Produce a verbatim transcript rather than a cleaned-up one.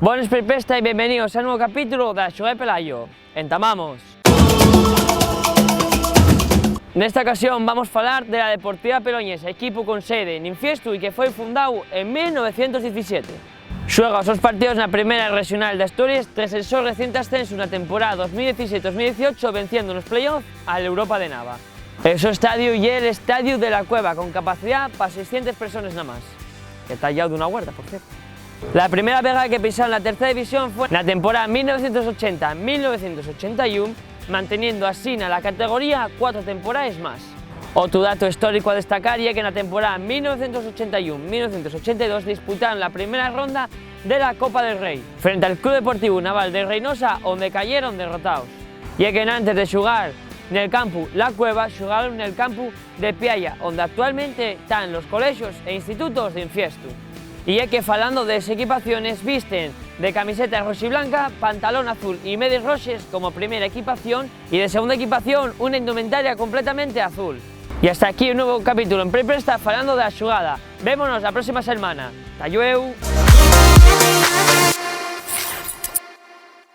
Bones per presta y bienveníos a un nuevo capítulo de La Xugada de Pelayo. ¡Entamamos! Nesta ocasión vamos falar de la Deportiva Peloñesa, equipu con sede n'Infiestu y que foi fundao en mil novecientos diecisiete. Xuega os sos partíos na Primera Rexonal d'Asturies tres el so reciente ascensu na temporada dos mil diecisiete dos mil dieciocho, venciendo nos playoff al Europa de Nava. El so estadiu ye l'Estadiu de la Cueva, con capacidá pa seiscientes persones namás. Que ta al llau d'una huerta, por cierto. La primera vegada que pisaron la tercera división fue na temporada mil novecientos ochenta mil novecientos ochenta y un, manteniendo asina la categoría cuatro temporaes más. Otru datu históricu a destacar ye que na temporada mil novecientos ochenta y un mil novecientos ochenta y dos disputaron la primera ronda de la Copa del Rei, frente al Club Deportivu Naval de Reinosa, onde cayeron derrotaos. Ye que enantes de xugar nel campu La Cueva, xugaron nel campu de Pialla, onde actualmente tán los colexios e institutos d'Infiestu. Y ye que, falando de les equipaciones, visten de camiseta roxiblanca, pantalón azul y medies roxes como primera equipación, y de segunda equipación una indumentaria completamente azul. Y hasta aquí un nuevo capítulo en Prepresta falando de La Xugada. Vémonos la próxima semana. ¡Ta llueu!